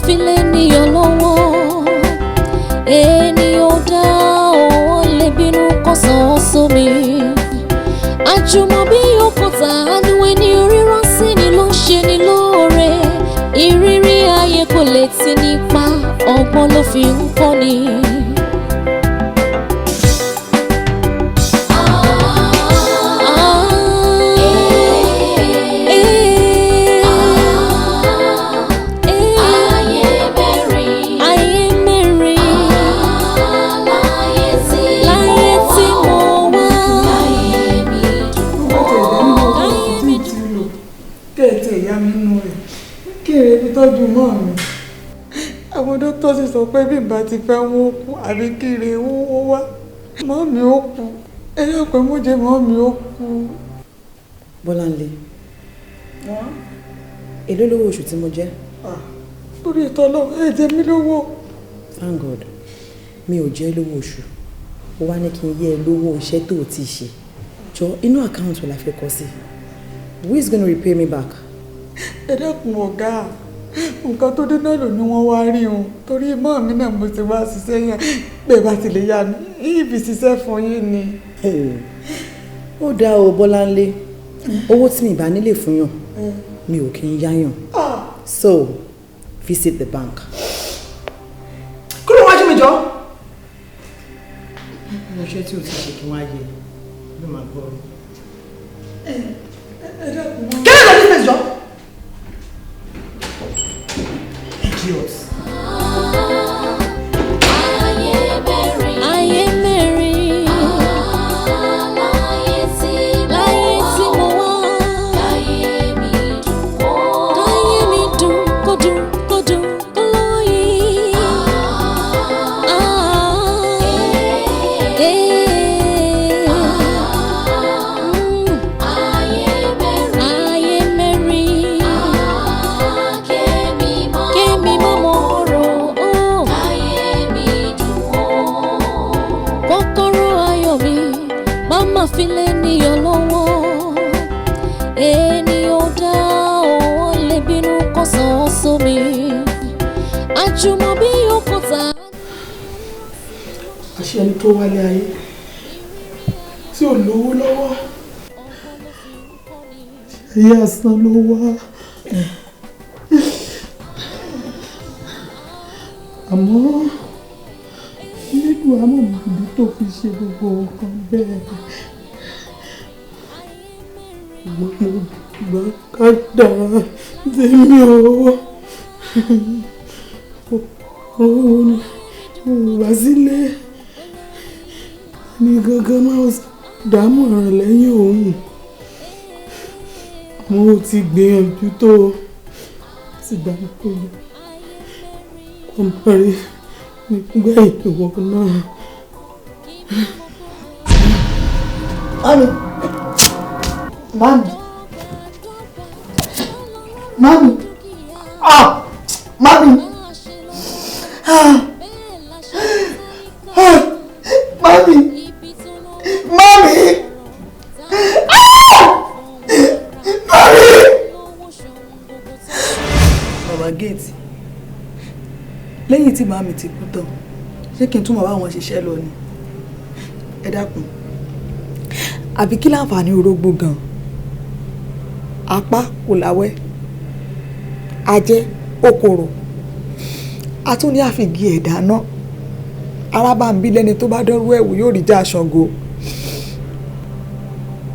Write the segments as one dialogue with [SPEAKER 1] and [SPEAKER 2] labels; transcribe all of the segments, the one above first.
[SPEAKER 1] fi lé níyàn lọ́wọ́. Ènìyàn dá òun lè bínú kó sàn án sómi. Àjùmọ̀bí ọkàn tàánú ẹni ríran sí ni ló ń ṣe ni lóore. Ìrírí ayé kò lè ti nípa, ọgbọ́n ló fi ń kọ́ni. Ayé mẹ́rin láyé tí mo wá.
[SPEAKER 2] Káyé mi dùn. Kẹ́ẹ̀tì ìyá mi nínú rẹ̀ kí èrè fi tọ́jú mọ́ mi. Àwọn dókítà sì sọ pé bí n bá ti fẹ́ wọ́n kú àbí kí èrè wọ́n wá. Mọ́ mi ó kú. Ẹyọ pé mo jẹ mọ́ mi ó kú.
[SPEAKER 3] Bọ́láńlé, èló lówó oṣù tí mo jẹ́?
[SPEAKER 2] Lórí ètò Ọlọ́run, ẹ jẹ mí lówó.
[SPEAKER 3] Thank God, mi ò jẹ́ lówó oṣù. Ó wá ní kí n yẹ ẹ lówó iṣẹ́ tó o ti ṣe. Jọ, inú account wo la fẹ́ kọ sí? Who is gonna repay me back?
[SPEAKER 2] Ẹ dákun ọ̀gá, nǹkan tó dé náà lò ní wọ́n wá rí òun torí mọ́ mi náà mo ti wá ṣiṣẹ́ yẹn bẹ́ẹ̀ bá ti lè yá mi ìbí ṣiṣẹ́ fún yín ni.
[SPEAKER 3] Ó dá o, Bọ́láńlé, owó tí mi bá nílè fún yàn, mi ò kí ń yáyàn. So visit the bank. Kúrò wájú mi jọ. Mo ṣe tí o ti ṣe kí wọ́n á yẹ ló máa gbọ́ ọ.
[SPEAKER 2] Ẹ dákun mọ́.
[SPEAKER 3] Get out of this place, jọ. Idiot.
[SPEAKER 1] Ayé mẹ́rin láyé tí mo wá. Káyé mi dùn, kó dùn, kó dùn, kó lóyin. Ah, eh. Ayé mẹ́rin kémi mọ́mọ́ ọ̀rọ̀ ó. Kọ́kọ́rọ́ ayọ̀ mi, máma fi lé níyàn lọ́wọ́. Ènìyàn dá òun lè bínú kó sàn án sómi. Àjùmọ̀bí ọkàn tà.
[SPEAKER 2] Àṣẹ ẹni tó wálé ayé tí ò lówó lọ́wọ́, ayé asán ló wá. Àmọ́ nílùú amọ̀mọ̀dé tó fi ṣe gbogbo nǹkan bẹ́ẹ̀, mo gbà kádàrá tèmi o. Òun ni mo wá sílé ní gangan máa dámọ̀ràn lẹ́yìn òun. Mo ti gbìyànjú tó ti dá pé kọ́mọ́rí nígbà ìwọ náà.
[SPEAKER 3] Mami. Mami. Mami. Ah! Mami. Ah! Ah! Mami. Mami. Ah! Mami.
[SPEAKER 4] Bàbá Géètì, lẹ́yìn tí màmí ti kú tán, ṣé kí n túmọ̀ bá wọn ṣiṣẹ́ lọ ni? Ẹ dákun, àbí kí láǹfààní orógbó gan? Apá kò láwẹ́, ajẹ́ okòrò, a tún ní àfìgì ẹ̀dá náà. Ara bá ń bí lẹ́ni tó bá dánrú ẹ̀wò yóò rí já Ṣàngó.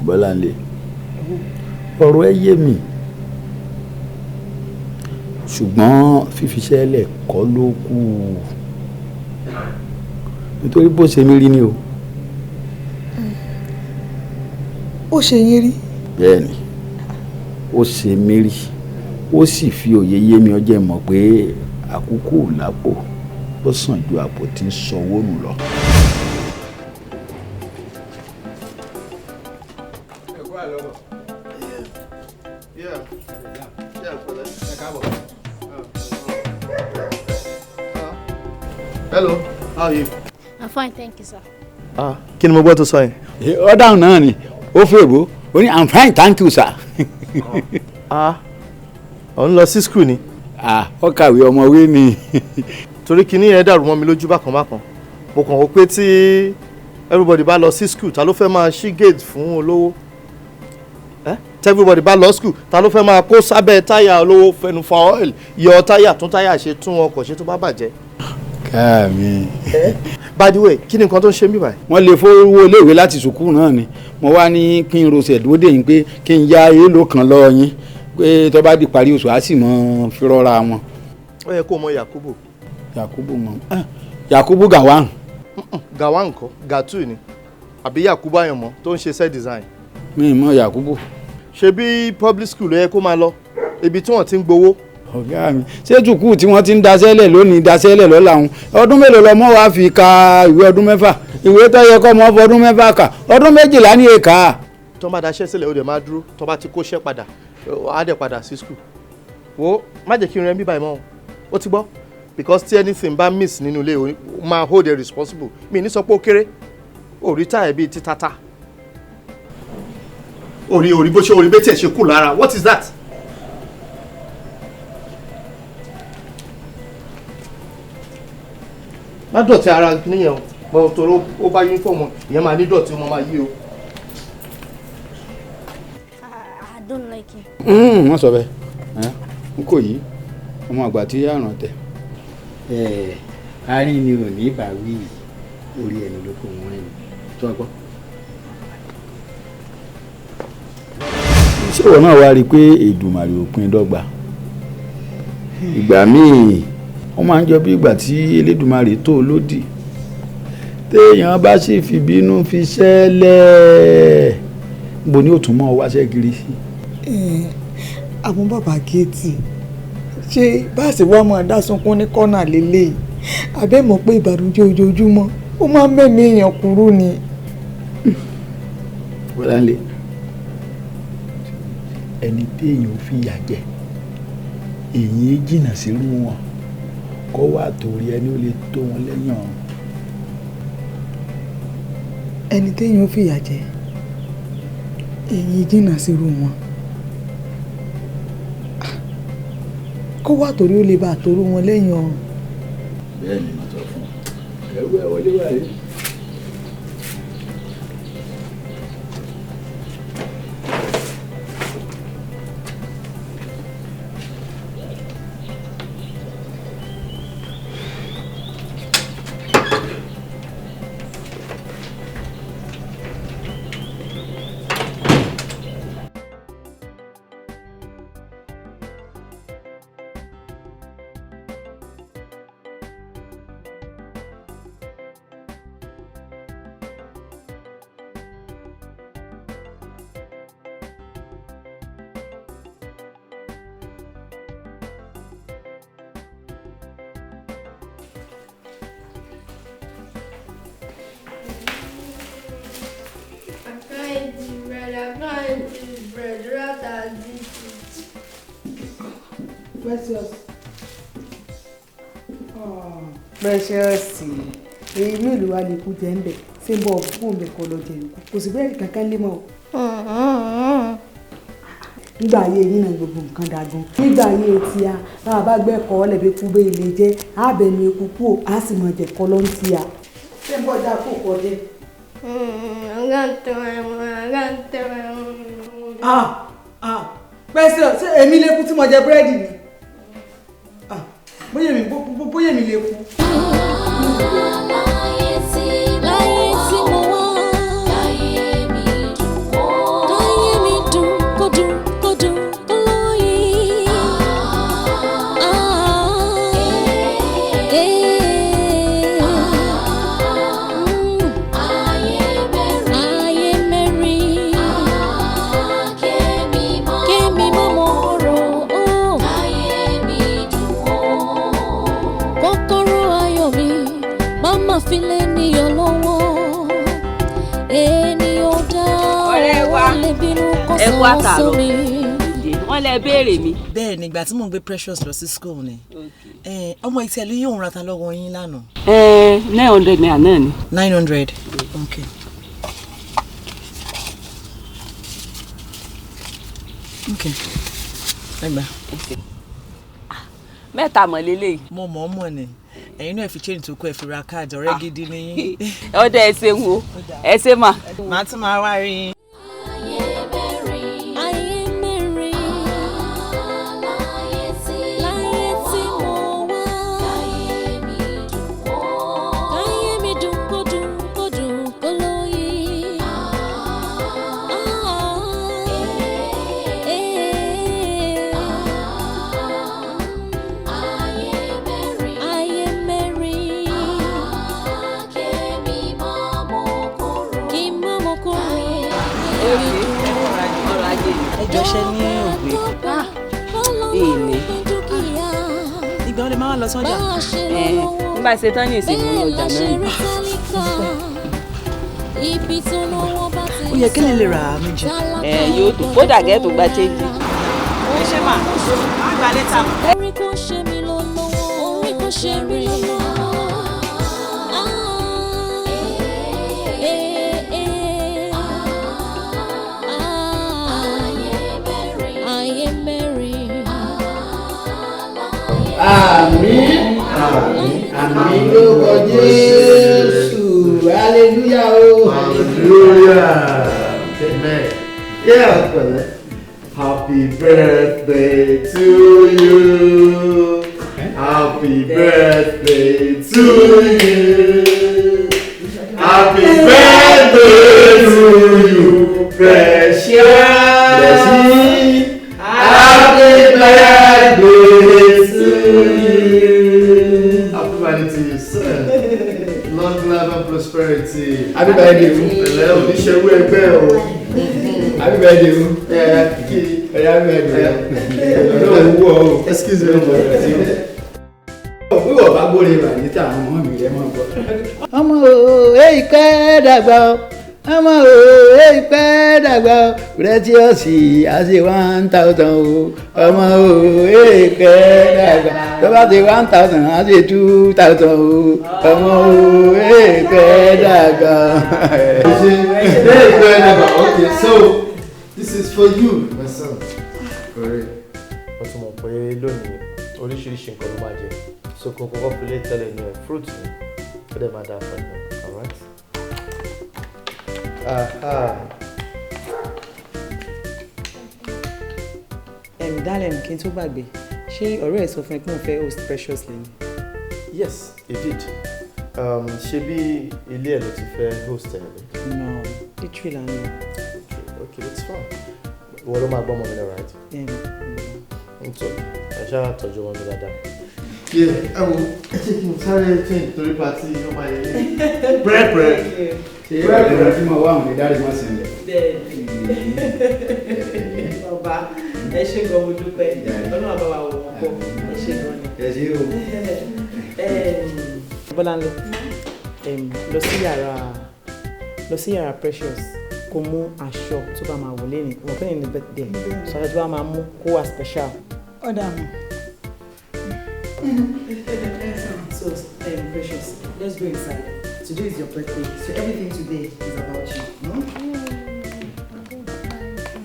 [SPEAKER 5] Bọ́láńlé, ọ̀rọ̀ ẹ yé mi, ṣùgbọ́n fífiṣẹ́ lẹ̀ kọ́ ló kù, nítorí bó ṣe mí rí ni o.
[SPEAKER 4] Ó ṣe yín rí?
[SPEAKER 5] Bẹ́ẹ̀ ni, ó ṣe mí rí, ó sì fi òye yé mi. Ọjọ́ mọ̀ pé àkókò lápò ó sàn ju àpò tí ń sanwó nù lọ.
[SPEAKER 6] Hello, how are you?
[SPEAKER 7] I'm fine, thank you, sir.
[SPEAKER 6] Ah, kí ni mo gbọ́ tó sọ yẹn?
[SPEAKER 5] Ó dáhùn náà ni, ó fèbó, ó ní, "I'm fine, thank you, sir."
[SPEAKER 6] Ah, ò ń lọ sí school ni?
[SPEAKER 5] Ó kàwé ọmọwé ni.
[SPEAKER 6] Torí kinní yẹn dàrú mọ́ mi lójú bákan bákan. Mo kàn wò pé tí everybody bá lọ sí school, ta ló fẹ́ máa ṣí gate fún olówó? Tí everybody bá lọ school, ta ló fẹ́ máa kó sábẹ́ táyà olówó, fẹnu fa oil, yọ táyà, tún táyà ṣe, tún ọkọ̀ ṣe tó bá bàjẹ́?
[SPEAKER 5] Káàmì.
[SPEAKER 6] By the way, kí ni nǹkan tó ń ṣe mí báyìí?
[SPEAKER 5] Wọ́n lè fowó iléèwé láti sùkúù náà ni. Mo wá ní kí n rosẹ̀ dúró dè yín pé kí n ya èèlò kan lọ́wọ́ yín pé tó bá di parí oṣù, á sì mọ fi rọ́ra wọn.
[SPEAKER 6] Ó yẹ kó o mọ Yakubu.
[SPEAKER 5] Yakubu mọ Yakubu Gawan.
[SPEAKER 6] Gawan ńkọ́, Gatu ni, àbí Yakubu Àyànmọ́ tó ń ṣe set design?
[SPEAKER 5] Mi mọ Yakubu.
[SPEAKER 6] Ṣebí public school ló yẹ kó máa lọ, ibi tí wọ́n ti ń gbowó.
[SPEAKER 5] Ọ̀gá mi, ṣé sùkúù tí wọ́n ti ń daṣẹ́lẹ̀ lónìí, daṣẹ́lẹ̀ lọ́la òun, ọdún mélòó lọmọ wàá fi ka ìwé? Ọdún 6. Ìwé tó yẹ kọ́ ọmọ fọdún 6 kà, ọdún 12 ní èka.
[SPEAKER 6] Tó bá daṣẹ́ sílẹ̀, ó dẹ̀ máa dúró. Tó bá ti kóṣẹ́ padà, á dẹ̀ padà sí school. Wo, má jẹ́ kí n rẹ́ bí báyìí mọ́ o, ó ti gbọ́? Because tí anything bá miss nínú ilé, o máa hold it responsible. Mi ní sọ pé ó kéré orí táyà bíi títata orí orí bó ṣe orí bẹ́ẹ̀ tí ẹ̀ ṣe kù lára. What is that? Má dọ̀tí ara níyẹn o, mo torí ó bá uniform ìyẹn máa ní dọ̀tí, ó máa yí o.
[SPEAKER 7] I don't like him.
[SPEAKER 5] Wọ́n sọ bẹ́ẹ̀ n kò yí ọmọ àgbà tí àrùn tẹ̀. Àárín ni ò ní bá wí, orí ẹni ló kó wọn rìn tó gbọ́. Ṣé ìwọ náà wá rí i pé Èdùmàrè ò pín dọ́gba? Ìgbà míì, wọ́n máa ń jọ bí ìgbà tí Elédùmarè tó lódì. Téèyàn bá sì fi bínú fi ṣẹlẹ̀, níbo ni ó tún mọ́ wáṣẹ́ kiri sí?
[SPEAKER 2] Àwọn bàbá géètì, ṣé bá a sì wá máa dá sunkún ní kọ́nà lélẹ́yìí? Àbẹ́ mọ̀ pé ìbànújẹ́ ojoojúmọ́, ó máa ń mẹ́mí èèyàn kúrú ni.
[SPEAKER 5] Bọ́láńlé, ẹni téèyàn ò fi yà jẹ, èyí jìnnà sírú wọn, kó wà torí ẹni ó lè tó wọn lẹ́yìn ọ̀run.
[SPEAKER 2] Ẹni téèyàn ò fìyà jẹ, èyí jìnnà sírú wọn, kó wà torí ó lè bá àtòrú wọn lẹ́yìn ọ̀run.
[SPEAKER 5] Bẹ́ẹ̀ ni mo sọ fún ọ, ẹrú ẹ wọlé wáyé.
[SPEAKER 7] I can't eat bread. I can't eat bread. Rat has eat it.
[SPEAKER 4] Precious. Oh, Precious. Èyí mélòó wa lè kú jẹ́ ń bẹ̀? Ṣé ń bọ̀ fún mi kọ́ lọ jẹ nǹkan? Kò sí búrẹ́dì kankan lé mọ́ o. Nígbà ayé yín náà, gbogbo nǹkan dagun. Nígbà ayé tí a bá a bá gbẹ́kọ̀ọ́ ọ̀lẹ́bí kú bẹ́ẹ̀ lè jẹ́ àbẹ̀nu eku kú ò á sì mọ̀ jẹ̀ kọ́ ló ń tí a. Ṣé ń bọ̀ já kó kọ jẹ́? Ah ah, Precious, ṣé èmi lè kú tí mo jẹ búrẹ́dì ni? Ah, bóyá èmi lè kú.
[SPEAKER 1] Láyé tí mo wá. Káyé mi dùn, káyé mi dùn, kó dùn, kó dùn, kó lóyin. Ah, eh. Ayé mẹ́rin. Kémi mọ́mọ́ rò ó. Kọ́kọ́rọ́ ayọ̀ mi, máma fi lé níyàn lọ́wọ́. Ènìyàn dá
[SPEAKER 8] Ọ̀rẹ́ wa,
[SPEAKER 1] ó lè bínú kó
[SPEAKER 8] ẹ kú
[SPEAKER 1] sọ
[SPEAKER 8] àtàárọ̀.
[SPEAKER 1] sómi.
[SPEAKER 8] Wọ́n lẹ béèrè mi.
[SPEAKER 3] Bẹ́ẹ̀ ni, ìgbà tí mò ń gbé Precious lọ sí school ni. Ọmọ ìtẹ̀lé yóò ń rata lọ́wọ́ yín lánàá.
[SPEAKER 8] ₦900 náà ni.
[SPEAKER 3] 900, okay. Okay, ẹ gbà.
[SPEAKER 8] Mẹ́ta mọ̀ lélẹ́yìí.
[SPEAKER 9] Mo mọ̀ ọ́ mọ̀ ni. Ẹ̀yin náà, ẹ fi change tó kù, ẹ fi ra káàdì. Ọ̀rẹ́ gidi ni yín.
[SPEAKER 8] Ọdẹ, ẹ ṣeun o, ẹ ṣe mà.
[SPEAKER 9] Màá tún máa wá rí yín.
[SPEAKER 1] Ayé mẹ́rin láyé tí mo wá. Káyé mi dùn, kó dùn, kó dùn, kó lóye. Ah, eh. Ayé mẹ́rin. Kí n má mọ kúrò.
[SPEAKER 8] Ọrọ̀ ajé ni.
[SPEAKER 9] Ẹ jọ, ṣe ní òwe?
[SPEAKER 8] Èmi.
[SPEAKER 9] Ìgbà wo lè máa wá lọ sọ́jà?
[SPEAKER 8] Ẹ nígbà ṣe tán ní ìsìn ọjà náà ni.
[SPEAKER 1] Ibi tó lówó bá ti
[SPEAKER 9] Ó yẹ kí lè rà á méjì.
[SPEAKER 8] Ẹ yóò tó, kódà gẹ́gẹ́ tó gba change.
[SPEAKER 9] Ẹ ṣe mà, má gbà lẹ́tà.
[SPEAKER 1] Orí kò ṣe mí lọ́lọ́wọ́, orí kò ṣe mí lọ́lọ́wọ́. Ah, eh, eh. Ah, ayé mẹ́rin.
[SPEAKER 5] Àmín, àmín, àmín lórúkọ Jésù. Hallelujah o.
[SPEAKER 6] Hallelujah. Amen. Yeah, pẹ̀lẹ́. Happy birthday to you. Happy birthday to you. Happy birthday to you, precious. Happy birthday to you. Happy birthday to you, sir. Long life and prosperity.
[SPEAKER 5] Happy birthday.
[SPEAKER 6] Pẹ̀lẹ́, oníṣẹ́wó ẹgbẹ́ o.
[SPEAKER 5] Happy birthday o.
[SPEAKER 6] Ẹ kí.
[SPEAKER 5] Ẹ happy birthday o. Ọlọ́run wú ọ o.
[SPEAKER 6] Excuse me.
[SPEAKER 5] Wíwọ̀ bá gbóre wà ní tí àwọn ọmọ mi rẹ̀ mọ̀ gbọ́. Ọmọ o, èyí pẹ́ dàgbà o. Ọmọ o, èyí pẹ́ dàgbà o. Precious á ṣe 1,000 o. Ọmọ o, èyí pẹ́ dàgbà. Tó bá ti 1,000, á ṣe 2,000 o. Ọmọ o, èyí pẹ́ dàgbà.
[SPEAKER 6] Very good number. Okay, so this is for you, my son. Correct. Wọ́n tún mọ̀ pé lónìí oríṣiríṣi nǹkan ló máa jẹ. So kò kọ́kọ́ fi lé tẹ́lẹ̀ inú ẹ̀, fruit ni. Ó dẹ̀ máa dáa fún ẹ. Alright? Aha.
[SPEAKER 3] Darling, kí n tó gbàgbé, ṣé ọ̀rẹ́ ẹ̀ sọ fún ẹ pé òun fẹ́ host Precious lẹ́nu?
[SPEAKER 6] Yes, he did. Ṣé bí ilé ẹ̀ ló ti fẹ́ host ẹ̀ rí?
[SPEAKER 3] No, literally là ń lọ.
[SPEAKER 6] Okay, it's fine. Ìwọ ló máa gbọ́ ọmọ mi lọ, right?
[SPEAKER 3] Yeah.
[SPEAKER 6] It's okay. Ẹ ṣáà tọ́jú ọmọ mi dáadáa. Ẹ wo, ẹ ṣe kí n sáré change torí party ó máa yẹ. Pẹ́pẹ́.
[SPEAKER 5] Ṣé ẹ̀rọ tí mo wá àwọn ìdarí wọn sì ń lẹ̀?
[SPEAKER 9] Ọba, ẹ ṣé gan, mo dúpẹ́. Ọlọ́run àbá wa wò wọ́n pọ̀. Ẹ ṣé gan ni.
[SPEAKER 5] Ẹ ṣé o.
[SPEAKER 3] Bọ́láńlé, lọ sí yàrá Precious, kó mú aṣọ tó bá máa wọ̀ lẹ́nu. Wọ́n pè ní birthday, so aṣọ tó bá máa mú kó wà special.
[SPEAKER 2] Ọ̀dà mọ̀.
[SPEAKER 3] So, Precious, let's go inside. Today is your birthday, so everything today is about you. Hmm?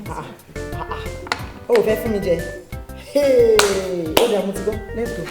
[SPEAKER 3] Ah, ah, ah. Ó fẹ́ fún mi jẹ. Hey, ó dà, mo ti gbọ́. Let's go.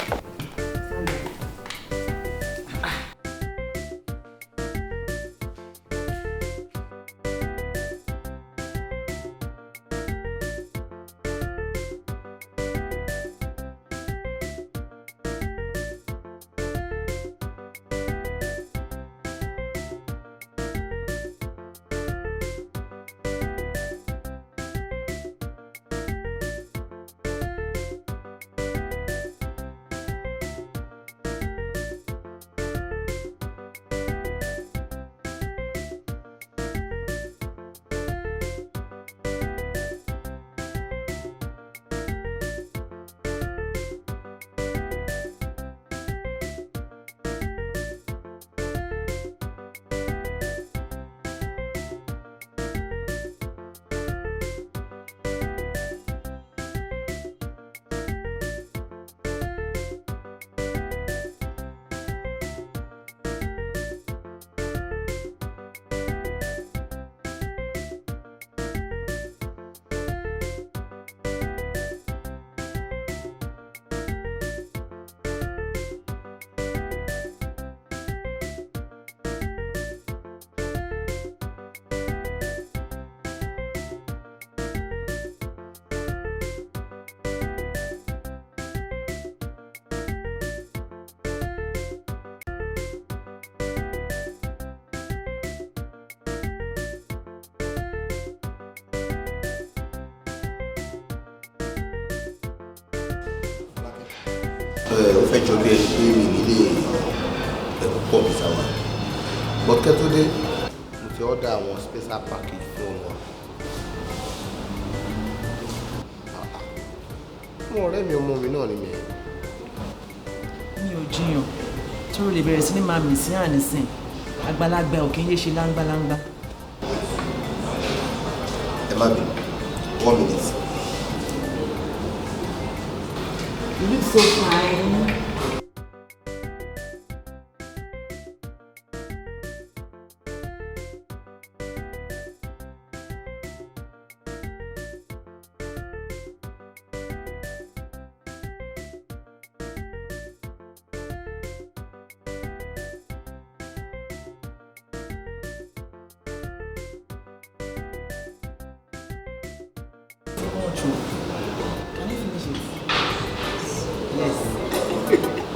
[SPEAKER 10] Ó fẹ́ jọ bí ẹni pé mi nílé ẹ̀ púpọ̀ bí sáwà. But kẹ́ tó dé, mo ti order àwọn special package fún wọn. Fún ọ̀rẹ́ mi, ọmọ mi náà ni mi.
[SPEAKER 9] Mi ò jiyàn tó lè bẹ̀rẹ̀ sí ní máa mì sí ànísìn àgbàlagbà ò kí ń yé ṣe láńgbáláńgbá.
[SPEAKER 10] Ẹ má bínú, 1 minute.
[SPEAKER 9] You look so fine. Much o. Can you finish it? Yes.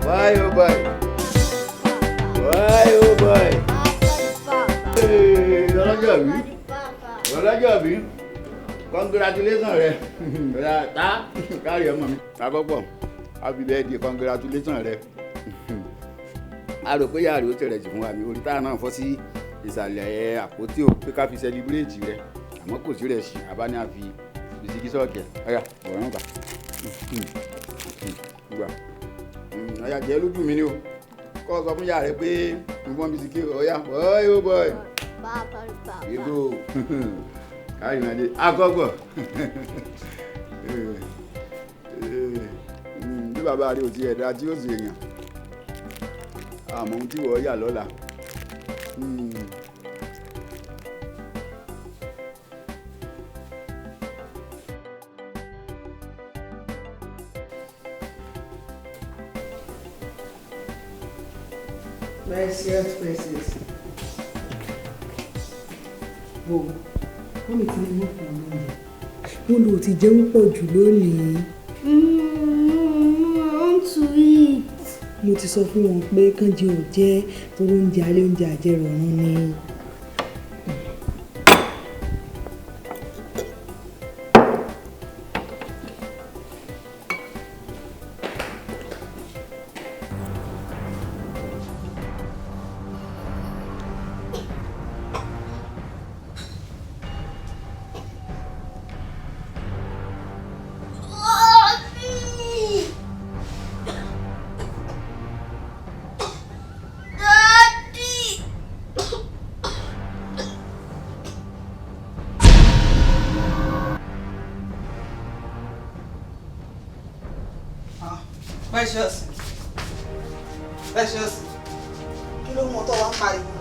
[SPEAKER 5] Boy, oh boy. Boy, oh boy. Hey, ọlọ́jọ́ bí. Ọlọ́jọ́ bí. Congratulations rẹ. Ta kárí ọmọ mi. Àkọ́kọ́, happy birthday, congratulations rẹ. A rò pé yàrá ó tẹ̀rẹ̀ jù fún wa ní orí táà náà fọ́ sí ìsàlẹ̀ àpótí ò pé ká fi celebrate rẹ. Àmọ́ kò sí rẹ̀ sí, àbá ní a fi bisikí sọ́ọ̀kì. Ọ̀yà, ọ̀rọ̀ náà gbà. Gbà ọ̀yà jẹ́ lójú mi ni o kọ́ sọ fún yàrá rẹ pé mo fọ́n bisikí. Ọ̀yà, boy oh boy, ego káyìnàdé akọ́gbọ̀ bí bàbá rẹ ò ti ẹ̀dá tí ó sì èèyàn àmọ́ ohun tí wọ́n yà lọ́la.
[SPEAKER 4] Precious, precious. Wo, wọ́n mi ti ní mú fún ọ lóúnjẹ. Wọ́n lò ti jẹun pọ̀ jù lónìí.
[SPEAKER 7] I want to eat.
[SPEAKER 4] Mo ti sọ fún wọn pé kán jẹ ò jẹ́ torí oúnjẹ alẹ́ oúnjẹ àjẹrọ̀rùn ni.
[SPEAKER 7] Mommy! Daddy!
[SPEAKER 2] Precious, Precious, kí ló mú ọ tó wá ń pariwo?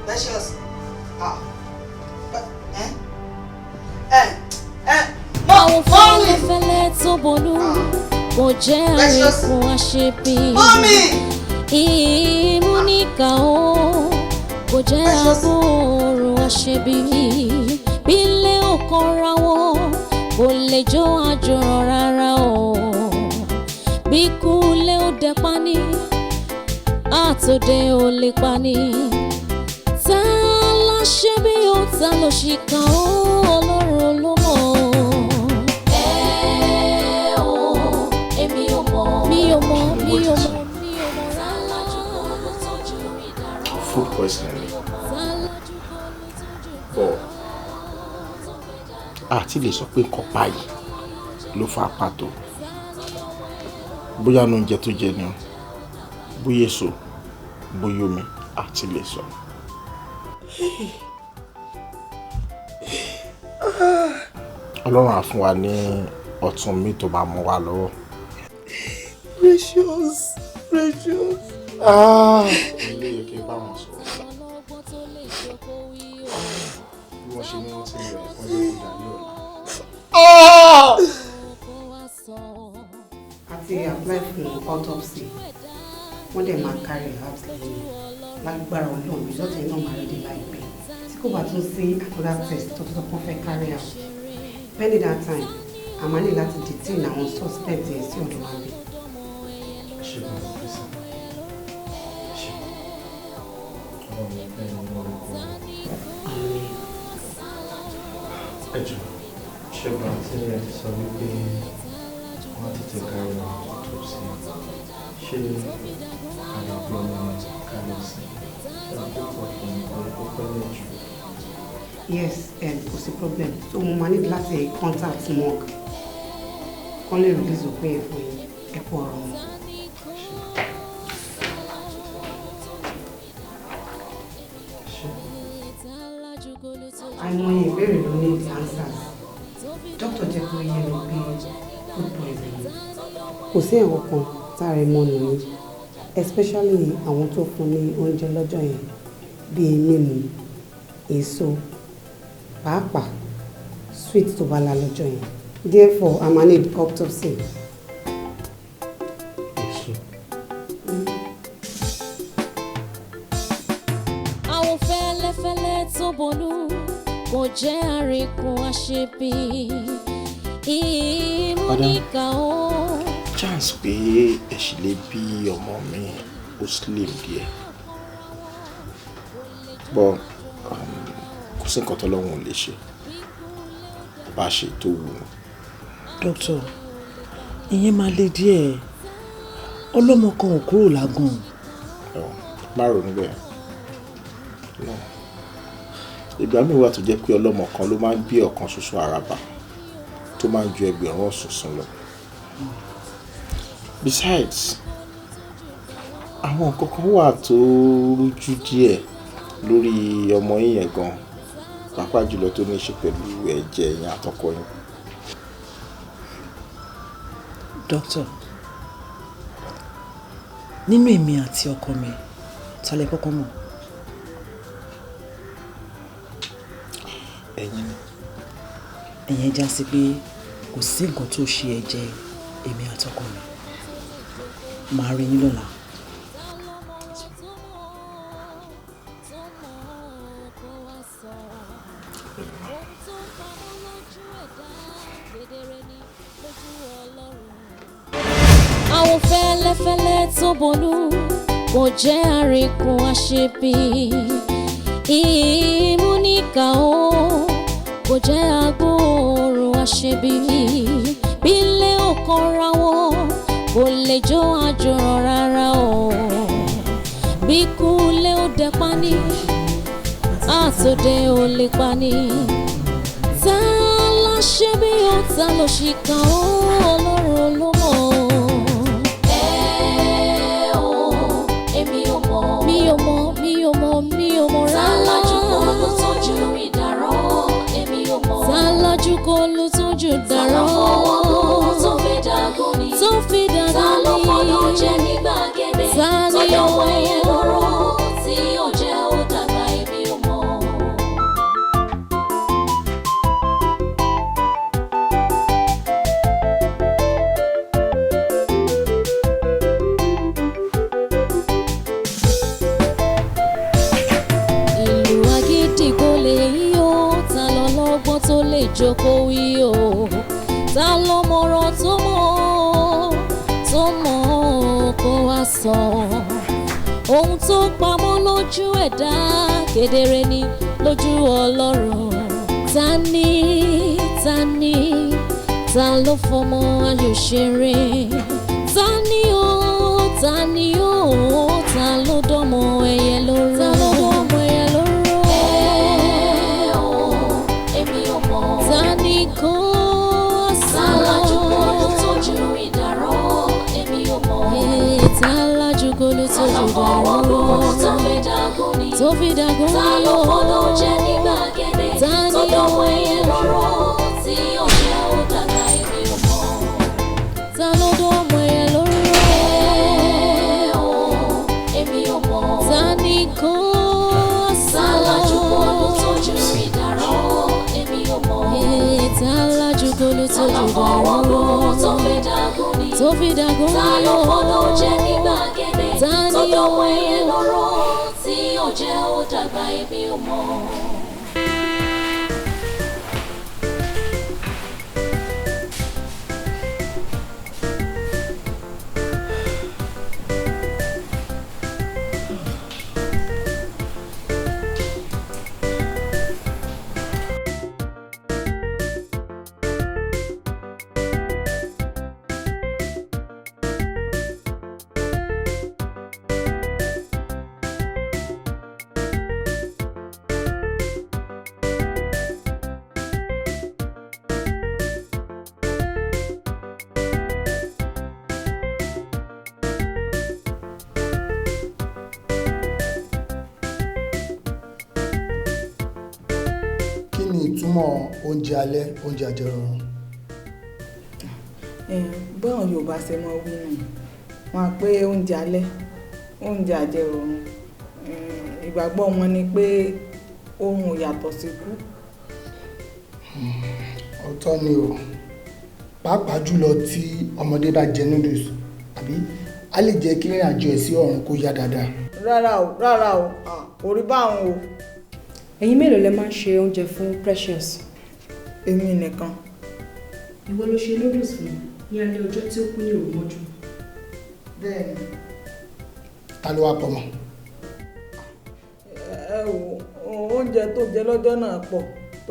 [SPEAKER 2] Precious, ah, ẹ ẹ ẹ
[SPEAKER 1] Àwọn fẹ́lẹ́fẹ́lẹ́ tó bonú kò jẹ́ àríkún àṣepì. Ìmú níkà ó kò jẹ́ àbúrò àṣebí. Bílẹ̀ ò kanra wọn kò lè jó àjòrò rárá o. Bí kúlẹ̀ ó dẹ pani, àtòdè ò lè pani. Ta la ṣe bí ó ta ló ṣìkà ó, Ọlọ́run ló mọ̀. Ẹ o, èmi ò mọ̀, mi ò mọ̀, mi ò mọ̀, mi ò mọ̀.
[SPEAKER 11] Food poisoning ni, but
[SPEAKER 10] Àti lè sọ pé nǹkan báyìí ló fà á pàtó, bóyá inú oúnjẹ tó jẹ ni o, bóyá èso, bóyá omi, àti lè sọ. Ọlọ́run á fún wa ní ọ̀tun mi tó máa mú wa lọ́wọ́.
[SPEAKER 2] Precious, Precious.
[SPEAKER 10] Ilé yẹ kí n bá wọn sọ̀rọ̀ bí wọ́n ṣe ní wọ́n ti rẹ̀ wọ́n jẹ́ kó dà ní ọ̀la.
[SPEAKER 11] A ti apply fún autopsy, wọ́n dẹ̀ máa carry out lẹ́yìn. Lágbára Ọlọ́run, result yẹn náà máa ready láìpẹ́. Tí kò bá tún sí another test tó tó kàn fẹ́ carry out, pending that time, a máa ní láti detain àwọn suspect yẹn sí ọ̀dọ̀ wa bí.
[SPEAKER 6] Ṣùgbọ́n ọ́fíìsì ṣe ọlọ́run ẹgbẹ́ ní orúkọ. Ẹ jọ̀ọ́, ṣẹ́gun, àti ẹ ti sọ wípé wọ́n á tètè carry out autopsy, ṣé àlejò ọmọ kalẹ̀ sí ṣé àkókò fún ọ̀rẹ́ pẹ́lẹ́ jù?
[SPEAKER 11] Yes, kò sí problem. So mo máa ní láti contact morgue kán lè release òkú yẹn fún yín. Ẹ kú ọ̀rọ̀ wọn. Àìmọye ìbéèrè ló ní the answers. Doctor jẹ́ kó yé mi pé food poison ni. Kò sí ẹ̀wọ̀n kan tá a rẹ̀ mọ́nu yín, especially àwọn tó fún ní oúnjẹ lọ́jọ́ yẹn, bíi mímu èso, pàápàá sweet tó bá la lọ́jọ́ yẹn. Therefore, a máa need autopsy.
[SPEAKER 6] Èso.
[SPEAKER 1] Àwọn fẹ́lẹ́fẹ́lẹ́ tó bonú kò jẹ́ àríkún àṣebí ìmú
[SPEAKER 10] Madam.
[SPEAKER 1] níkà ó.
[SPEAKER 10] Chance pé ẹ ṣì lè bí ọmọ mi ó slim díẹ̀, but kò sí nǹkan tọ́lọ́run ò lè ṣe, bá a ṣe tó wù ú.
[SPEAKER 3] Dókítà, ìyẹn máa le díẹ̀. Ọlọ́mọ kan ò kúrò lágàn.
[SPEAKER 10] No, má ronú bẹ́ẹ̀. No. Ìgbà míì wà tó jẹ́ pé ọlọ́mọ kan ló máa ń gbé ọ̀kan ṣoṣo àràbà tó máa ń ju ẹgbẹ̀rún ọ̀ṣunṣun lọ. Besides, àwọn nǹkan kan wà tó rújú díẹ̀ lórí ọmọ yín yẹn gan, pàápàá jùlọ tó ní í ṣe pẹ̀lú ẹ̀jẹ̀ yín àtọkọ yín.
[SPEAKER 3] Dókítà, nínú èmi àti ọkọ mi, ta lẹ kọ́kọ́ mọ̀?
[SPEAKER 10] Ẹ̀yin ni.
[SPEAKER 3] Ìyẹn já sí pé kò sí nǹkan tó ṣe ẹ̀jẹ̀ èmi àtọkọ mi. Màá rí yín lọ́la.
[SPEAKER 1] Àwọn fẹ́lẹ́fẹ́lẹ́ tó bonú kò jẹ́ àríkún àṣebí ìmú níkà ó kò jẹ́ agbóòrùn àṣebí bílẹ̀ ò kanra wọn kò lè jó àjòrán rárá o, bí kúlẹ̀ ó dẹ pani àtòdè ò lè pani. Ta la ṣe bí ó, ta ló ṣìkà ó, Ọlọ́run ló mọ̀. Ẹ o, èmi ò mọ̀. Mi ò mọ̀, mi ò mọ̀, mi ò mọ̀ rárá. Tálájú kò ló tójú ìdàrọ́, èmi ò mọ̀. Tálájú kò ló tójú ìdàrọ́. Ta ló fọwọ́ kó tó fi dàgún ni? Tó fi dàgún ni. Ta ló fọ́nà jẹ nígbà gèdè? Ta ni ó dánwò ẹyẹ lóró tí ó jẹ́ ó dàgbà, èmi ò mọ̀. Ìlú agídìgbò lè yí o, ta lọ lọ́gbọ́n tó lè jókòó wí o, ta ló mọ̀rọ̀ tó mọ̀ tó mọ̀ kó wá sọ ohun tó pamọ́ lójú ẹ̀dá, kedere ni lójú Ọlọ́run. Ta ni, ta ni, ta ló fọmọ ayò ṣeré? Ta ni ó, ta ni ó, ta ló dánmọ ẹyẹ lóró? Ta ló dánmọ ẹyẹ lóró? Ẹ o, èmi ò mọ̀. Ta ni dàrú tó fi dàgún ni tó fi dàgún ni ta ló fọdọ̀ jẹ nígbà gèdè tó dánwó ẹyẹ lọ́rọ̀ tí ó jẹ́ ó dàgbà èmi ò mọ̀. Ta ló dánwó ẹyẹ lọ́rọ̀ èmi ò mọ̀. Ta ni kò sálájú kó ló tójú ìdàrọ́ èmi ò mọ̀. Tálájú kó ló tójú ìdàrọ́ tó fi dàgún ni tó fi dàgún ni ta ló fọdọ̀ jẹ nígbà gèdè tó dánwó ẹyẹ lọ́rọ̀ tí ó jẹ́ ó dàgbà èmi ò mọ̀.
[SPEAKER 12] Kí ni ìtumọ̀ oúnjẹ alẹ́, oúnjẹ àjẹrọrùn?
[SPEAKER 2] Báwọn Yorùbá ṣe mọ wí nù, wọn á pé oúnjẹ alẹ́, oúnjẹ àjẹrọrùn. Ìgbàgbọ́ wọn ni pé oorun ò yàtọ̀ sí ikú.
[SPEAKER 12] Ọ̀tọ̀ ni o, pàápàá jùlọ tí ọmọdé bá jẹ noodles àbí á lè jẹ́ kí ìrìn àjò ẹ̀ sí ọ̀run kó yá dáadáa.
[SPEAKER 2] Rárá o, rárá o, kò rí báwọn o.
[SPEAKER 13] Ẹ̀yin mélòó lẹ máa ń ṣe oúnjẹ fún Precious?
[SPEAKER 2] Èmi nìkan.
[SPEAKER 13] Ìwọ ló ṣe noodles fún ní alẹ́ ọjọ́ tí ó kú ní òru mọ́jú.
[SPEAKER 2] Bẹ́ẹ̀ni.
[SPEAKER 12] Ta ló wá pọ̀ mọ́?
[SPEAKER 2] Ẹ wò, oúnjẹ tó jẹ lọ́jọ́ náà pọ̀,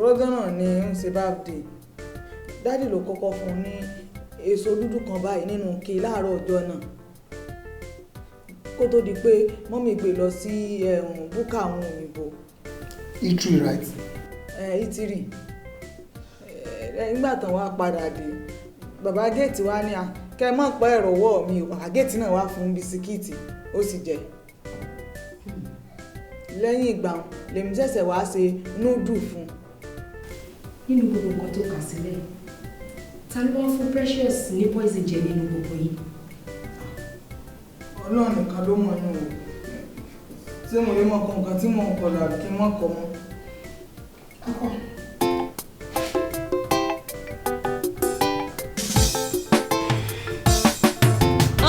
[SPEAKER 2] lọ́jọ́ náà ni ń ṣe birthday. Dádì ló kọ́kọ́ fún un ní èso dúdú kan báyìí nínú ike láàárọ̀ ọjọ́ náà. Kó tó di pé mọ́mì gbé lọ sí búkà àwọn òyìnbó.
[SPEAKER 12] Eatery, right?
[SPEAKER 2] Eatery. Nígbà tán wá padà dé, bàbá géètì wá ní kẹ́ mọ̀ pé ẹ̀rọ ọwọ́ mi, bàbá géètì náà wá fún bisikíìtì ó sì jẹ. Lẹ́yìn ìgbà lèmi ṣẹ̀ṣẹ̀ wá ṣe núdù fún un.
[SPEAKER 13] Nínú gbogbo nǹkan tó kà sílẹ̀, ta ló wá fún Precious ní poison jẹ nínú gbogbo yìí?
[SPEAKER 2] Ọlọ́run nìkan ló mọ̀ nù o. Ṣé mo lè mọ ọkọ nǹkan tí mò ń kọ lọ àbí kí n mọ̀ kọ mọ́?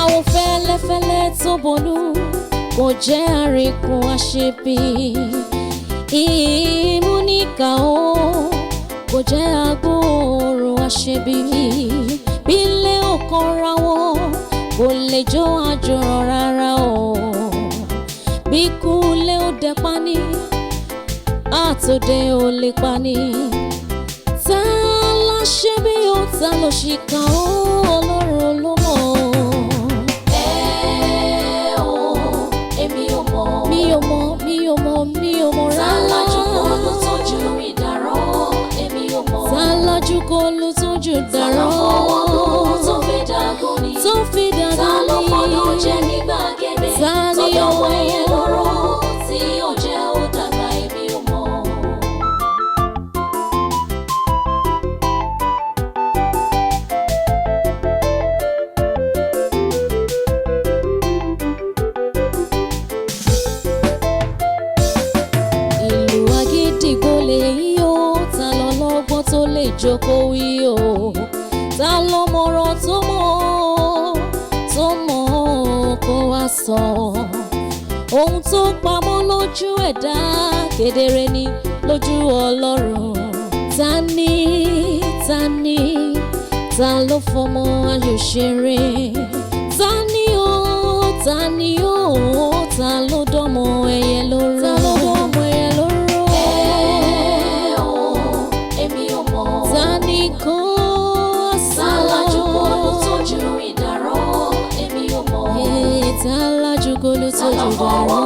[SPEAKER 1] Àwọn fẹ́lẹ́fẹ́lẹ́ tó bonú kò jẹ́ àríkún àṣebí. Ìmúníkà ó kò jẹ́ agbóòrùn àṣebí. Bílẹ̀ ò kanra wọn kò lè jó àjòrò rárá o. Bí kúlẹ̀ ó dẹ pani, àtòdè ò lè pani. Ta la ṣe bí ó ta ló ṣìkà ó, Ọlọ́run ló mọ̀. Ẹ o, èmi ò mọ̀. Mi ò mọ̀, mi ò mọ̀, mi ò mọ̀ rárá. Tálájú kó ló tójú ìdàrọ́, èmi ò mọ̀. Tálájú kó ló tójú ìdàrọ́. Ta ló fọwọ́ kó tó fi dàgún ni? Tó fi dàgún ni. Ta ló fọdọ̀ jẹ nígbà gèdè? Ta ni ó dánwó ẹyẹ lọ́rọ̀ tí ó jẹ́ ó dàgbà èmi ò mọ̀. Ìlú agídìgbò lè yí o, ta lọ lọ́gbọ́n tó lè jókòó wí o, ta ló mọ̀rọ̀ tó mọ̀ tó mọ̀ kó wá sọ. Ohun tó pamọ́ lójú ẹ̀dá kedere ni lójú Ọlọ́run. Ta ni, ta ni, ta ló fọmọ ayò ṣeré? Ta ni ó, ta ni ó, ta ló dánmọ ẹyẹ lóró? Ta ló dánmọ ẹyẹ lóró? Ẹ o, èmi ò mọ̀. Ta ni kò sọ? Tálájú kó ló tójú ìdàrọ́, èmi ò mọ̀. Tálájú kó ló tójú ìdàrọ́.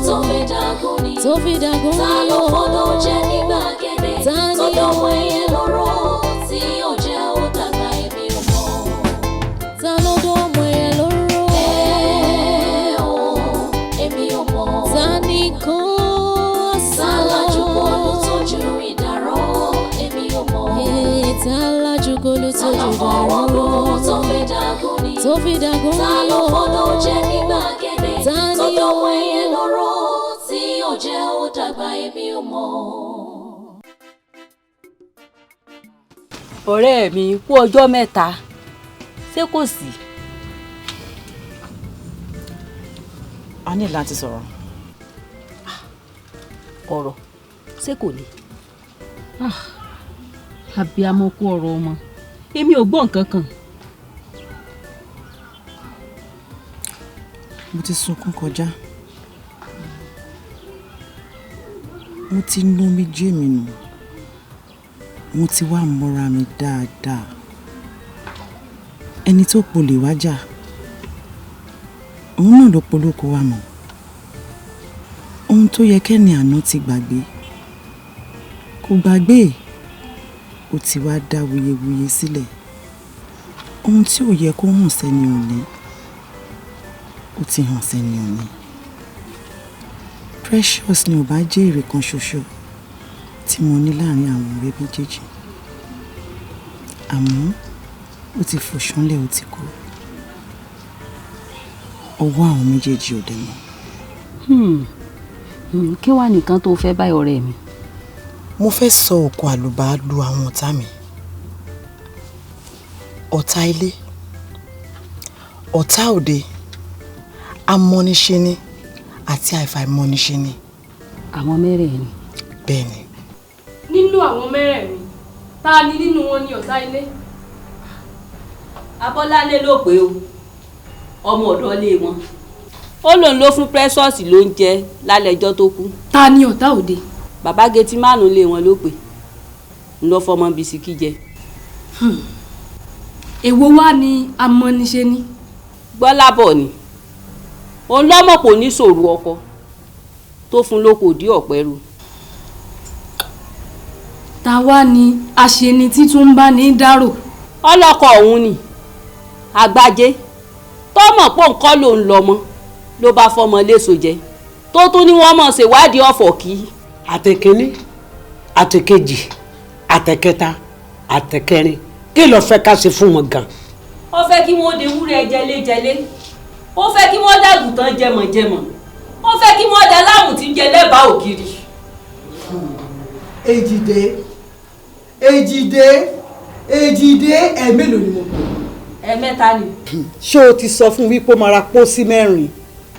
[SPEAKER 1] Tó fi dàgún ni. Tó fi dàgún ni. Ta ló fọdọ̀ jẹ nígbà gèdè? Ta ni tó dánwó ẹyẹ lóró tí ó jẹ́ ó dàgbà èmi ò mọ̀. Ta ló dánwó ẹyẹ lóró? Ẹ o, Kólúkólú tó jù dàrú tó fi dàgún ni tó fi dàgún ni ta ló fọdọ̀ jẹ nígbà gẹ́gẹ́ tó dọ̀wọ́ ẹyẹ lọ́rọ̀ tí ò jẹ́ ó dàgbà èmi ò mọ̀.
[SPEAKER 8] Ọ̀rẹ́ mi, kú ọjọ́ mẹ́ta, ṣé kò sí?
[SPEAKER 9] A ní láti sọ̀rọ̀.
[SPEAKER 8] Ọ̀rọ̀ ṣé kò le? Abiyamọ kú ọ̀rọ̀ ọmọ, èmi ò gbọ́ nǹkan kan.
[SPEAKER 3] Mo ti sunkún kọjá, mo ti nu omijé mi nù, mo ti wá mọ́ra mi dáadáa. Ẹni tó polè wá jà, òun náà ló polóko wa mọ̀. Ohun tó yẹ kẹ́ni àná ti gbàgbé kò gbàgbé, ó ti wá dá wuyewuye sílẹ̀. Ohun tí ò yẹ kó hàn sẹ́ni òní, ó ti hàn sẹ́ni òní. Precious ni ò bá jẹ́ èrè kan ṣoṣo tí mo ní láàrin àwọn ọ̀rẹ́ méjèèjì, àmọ́ ó ti fò ṣánlẹ̀, ó ti kú. Ọwọ́ àwọn méjèèjì ò dẹ̀ mọ́.
[SPEAKER 8] Kí wàá nìkan tó fẹ́ báyìí ọ̀rẹ́ mi?
[SPEAKER 3] Mo fẹ́ sọ òkò àlùbá lu àwọn ọ̀tá mi, ọ̀tá ilé, ọ̀tá òde, amọ́niṣeni àti àìfàìmọ́niṣeni.
[SPEAKER 8] Àwọn mẹ́rẹ̀ẹ̀rin.
[SPEAKER 3] Bẹ́ẹ̀ ni.
[SPEAKER 13] Nínú àwọn mẹ́rẹ̀ẹ̀rin, ta ni nínú wọn ni ọ̀tá ilé?
[SPEAKER 8] Abọ́láńlé ló pé o, ọmọ ọ̀dọ́ ilé wọn. Ó lòun ló fún Precious lóúnjẹ lálẹ́ ọjọ́ tó kú.
[SPEAKER 13] Ta ni ọ̀tá òde?
[SPEAKER 8] Bàbá Gẹtímánù ilé wọn ló pè, ń lọ fọmọ bisikí jẹ.
[SPEAKER 13] Èwo wá ni amọ́niṣeni?
[SPEAKER 8] Gbọ́lábọ̀ ni. Òun lọ́mọ̀ kò ní sòrò ọkọ tó fún lóko òdí ọ̀pẹ́rù.
[SPEAKER 13] Ta wá ni aṣeni tí tún ń bá ní dárò?
[SPEAKER 8] Ọlọ́kọ òun ni Àgbájé tọ́mọ̀ pò ń kọ́ lòun lọ́mọ ló bá fọmọ léṣo jẹ, tó tún ní wọ́n mọ̀ ṣèwádìí ọ̀fọ̀ kí.
[SPEAKER 14] Àtẹ̀kíní, àtẹ̀kejì, àtẹ̀kẹta, àtẹ̀kẹrin, kí ló fẹ́ ká ṣe fún wọn gan?
[SPEAKER 8] Ó fẹ́ kí wọ́n de wúrẹ́ jẹléjẹlé, ó fẹ́ kí wọ́n dàgùtàn jẹmọ̀jẹmọ̀, ó fẹ́ kí wọ́n da láàmù tí ń jẹ lẹ́bàá ògiri.
[SPEAKER 4] Èjìdé, Èjìdé, Èjìdé, ẹ̀ẹ́mélòó ni mo pè?
[SPEAKER 8] Ẹ̀ẹ̀mẹ́ta ni.
[SPEAKER 4] Ṣé o ti sọ fún wípé ó máa ra pósí mẹ́rin?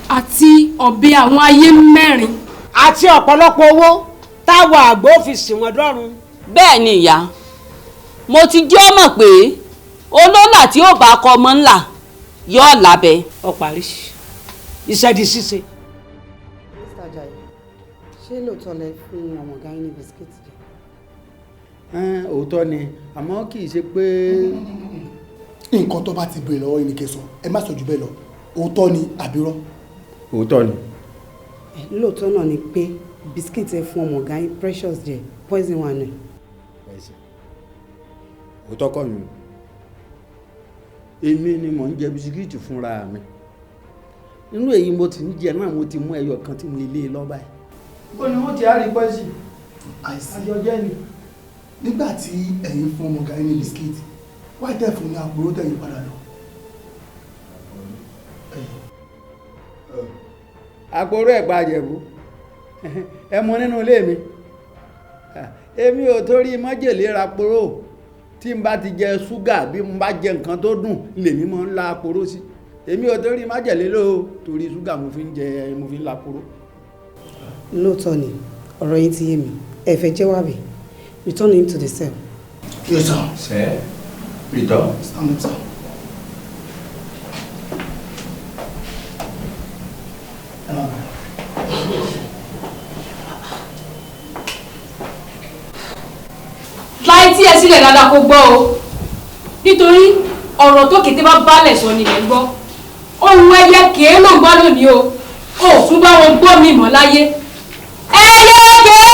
[SPEAKER 13] Àti ọ̀bẹ àwọn ayé mẹ́rin.
[SPEAKER 14] Àti ọ̀pọ̀lọpọ̀ owó táwọn àgbò fi sìn wọ́n dọ́run.
[SPEAKER 8] Bẹ́ẹ̀ ni ìyá, mo ti jẹ́ ọmọ pé olólà tí ó bá kọ ọmọ ńlá yóò lábẹ́.
[SPEAKER 14] Ó parí, iṣẹ́ di ṣíṣe.
[SPEAKER 11] Mr. Ajayi, ṣé lóòótọ́ lẹ fún ọmọ ọ̀gá yín ní bisikíìtì jẹ?
[SPEAKER 5] Òótọ́ ni, àmọ́ kì í ṣe pé.
[SPEAKER 12] Nǹkan tó bá ti béèrè lọ́wọ́ yín ni kẹ́ sọ, ẹ má sọ jù bẹ́ẹ̀ lọ. Òótọ́ ni àbírọ́?
[SPEAKER 5] Òótọ́ ni.
[SPEAKER 11] Lóòótọ́ náà ni pé bisikíìtì ẹ fún ọmọ ọ̀gá yín Precious jẹ, poison wà nù.
[SPEAKER 5] Poison. Òótọ́ kọ́ mi. Èmi ni mò ń jẹ bisikíìtì fúnra mi. Nínú èyí mo ti ń jẹ náà, mo ti mú ẹyọ kan tí mo lé lọ báyìí.
[SPEAKER 2] Ó ní wọ́n ti á rí poison.
[SPEAKER 12] Àìsí.
[SPEAKER 2] Àjọjẹ́ ni.
[SPEAKER 12] Nígbà tí ẹ̀yin fún ọmọ ọ̀gá yín ní bisikíìtì, wáyé tẹ̀ fún ní àpòrò tẹ̀yìn padà lọ.
[SPEAKER 5] Àpòrò ẹ̀pà àjẹ̀bú ẹ mọ nínú ilé mi. Èmi ò torí májèlé ra poró. Tí n bá ti jẹ ṣúgà bí n bá jẹ nǹkan tó dùn lèmi máa ń la poró sí. Èmi ò torí májèlé lò ó, torí ṣúgà mo fi ń jẹ, mo fi ń la poró.
[SPEAKER 11] Lóòótọ́ ni, ọ̀rọ̀ yín ti yé mi. Ẹ fẹ́ jẹ́wọ́ àbí? Return him to the cell.
[SPEAKER 12] Yes, sir.
[SPEAKER 5] Sir, return.
[SPEAKER 12] Stand up, sir.
[SPEAKER 13] Láì tí ẹ sílẹ̀ dáadáa kó gbọ́ o, nítorí ọ̀rọ̀ tó kété bá balẹ̀ sọ ni ilẹ̀ ń gbọ́. Ohun ẹyẹ kèé ló ń gbọ́ lónìí o, ò tún bá wọn gbọ́ mi mọ́ láyé. Ẹyẹ kèé!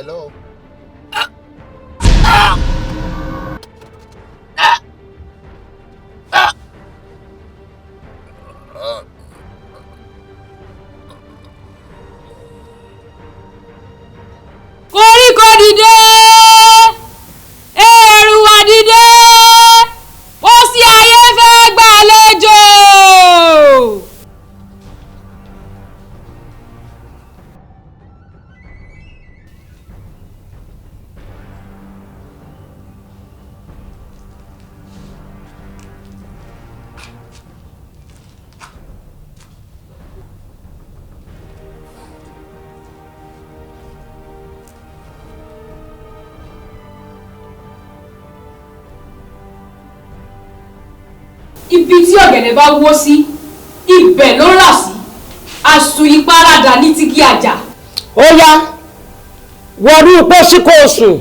[SPEAKER 15] Hello.
[SPEAKER 13] Koríko dìde, èrùwà dìde, ó sì ayé fẹ́ gbàlejò. Ibi tí ọ̀gẹ̀dẹ̀ bá wó sí, ibẹ̀ ló rà sí, àsùn ìparadà ní tíkí àjà.
[SPEAKER 14] Ó yá, wọnú pósí kó o sùn.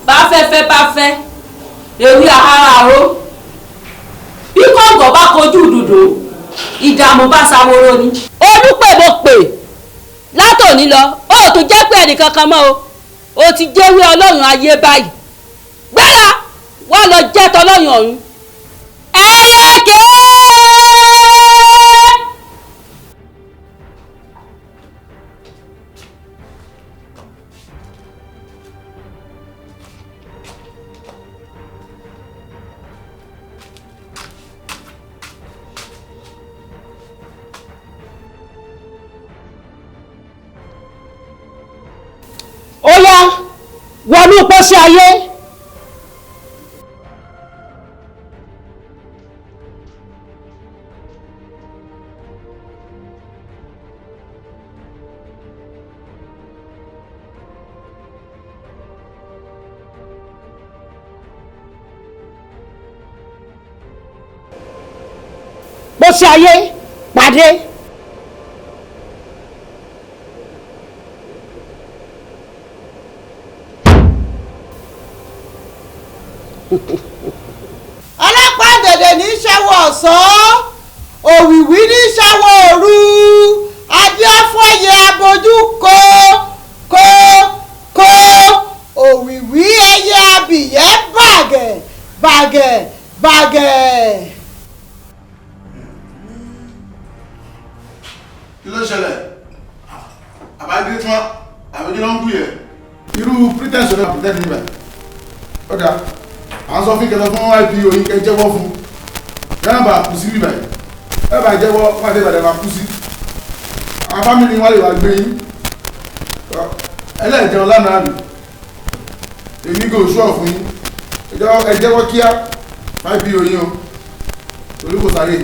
[SPEAKER 8] Bá fẹ́fẹ́ bá fẹ́, ewé ahara aró. Bí kọ̀ǹgọ̀ bá kojú dùdú, ìdààmú bá ṣàwòrò ni. Olùpẹ̀ mo pè látòní lọ, ó tún jẹ́ pé ẹnìkankan mọ́ o, ó ti jẹ́wé ọlọ́run ayé báyìí. Gbéra wá lọ jẹ́ tọlọ́run ọ̀run. Ẹyẹ kéé.
[SPEAKER 14] Ó yá, wọnú pósí ayé. Pósí ayé pàdé.
[SPEAKER 2] Ọlọ́pàá dẹ̀dẹ̀ ní í ṣàwọ̀ ọ̀sán, òwìwí ní í ṣàwọ̀ òru, adíọ́fọ̀yẹ abojú ko ko ko, òwìwí ẹyẹ abìyẹ́ bàgẹ̀ bàgẹ̀ bàgẹ̀.
[SPEAKER 16] Kí ló ṣẹlẹ̀? Àbájé tí wọ́n àbájé ló ń bù yẹ irú pretense ọ̀dọ̀ pretend níbẹ̀. Ọ̀dà à ń sọ fún kẹlọ fún IPO yìí, kẹ jẹ́wọ́ fún yàrá bá kú sí bíbẹ̀ ẹ bá jẹ́wọ́ wọ́n àti ìbàdàn máa kú sí àwọn fámìlì wọn lè wá gbé yín ẹlẹ́ẹ̀jẹun lánàá mi, èmi kò ṣọ́ fún yín, ẹ jẹ́wọ́ kíá IPO yín o, torí kò sáré.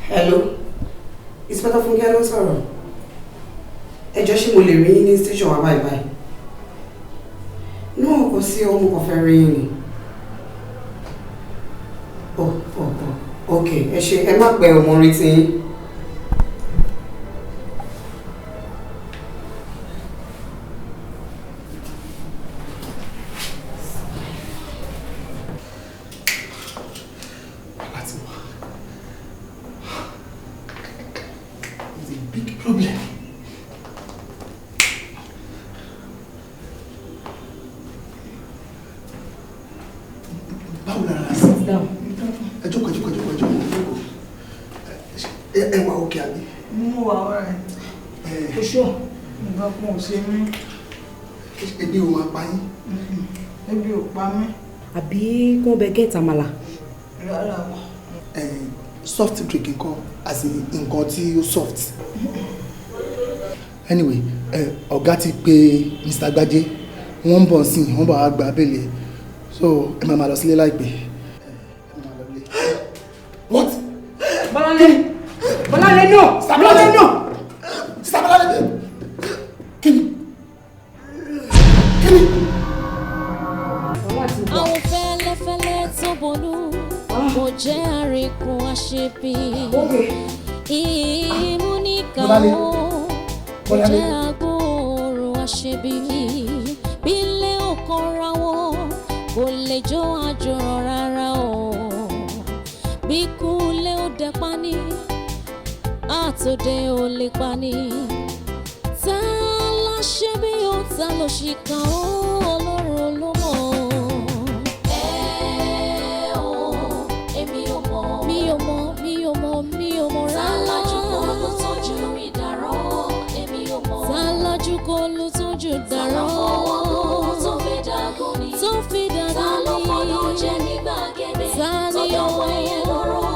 [SPEAKER 11] Hello, Inspector Fúnkẹ́ ló ń sọ̀rọ̀. Ẹ jọ̀ọ́, ṣé mo lè rí yín ní station wa báyìí báyìí? Náà kò sí ohun kan fẹ́ rí yín ni. Oh, oh, oh, Ok, ẹ ṣe, ẹ má pẹ́ o, mo ń retí yín.
[SPEAKER 12] Láti wá. It's a big problem. Báwo lára sí? Ẹ jókòó, ẹ jókòó, ẹ jókòó, ẹ jókòó, ẹ jókòó. Ẹ wà okay àbí?
[SPEAKER 2] Mo wà ọ̀rẹ́. Oṣù nǹkan kan ò ṣe mí.
[SPEAKER 12] Ebi ò máa pa yín.
[SPEAKER 2] Ebi ò pa mí.
[SPEAKER 3] Àbí kí wọ́n bẹ get àmàlà?
[SPEAKER 2] Rárá o.
[SPEAKER 12] Soft drink nǹkan, as in nǹkan tí ó soft. Anyway, ọ̀gá ti pe Mr. Gbadé, wọ́n ń bọ̀ sí i, wọ́n bọ̀ wá gba abẹ́lé, so ẹ máa máa lọ sílé láìpẹ́. What?
[SPEAKER 11] Bọ́láńlé! Bọ́láńlé, no! Bọ́láńlé, no!
[SPEAKER 12] Sister Bọ́láńlé! Kí ni? Kí ni?
[SPEAKER 1] Àwọn fẹ́lẹ́fẹ́lẹ́ tó bonú kò jẹ́ àríkún àṣepì. Ìmúníkà ó kò jẹ́ agbóòrùn àṣebí. Bílẹ̀ ò kanra wọn kò lè jó àjọrọ̀ rárá o. Bí kúlé ó dẹ pani, àtòdé ò lè pani. Ta la ṣe bí ó ta ló ṣìkà ó, Ọlọ́run ló mọ̀. Ẹ o, èmi ò mọ̀. Mi ò mọ̀, mi ò mọ̀, mi ò mọ̀ rárá. Tálájú kò ló tọ́jú ìdàrọ́, èmi ò mọ̀. Tálájú kò ló tọ́jú ìdàrọ́. Tálọ́fọwọ́ tó fi dàgún ni. Tó fi dàgún ni. Tálọ́fọ́dún jẹ́ nígbà gẹ́gẹ́. Ta ni ó wọ ẹyẹ lọ́rọ́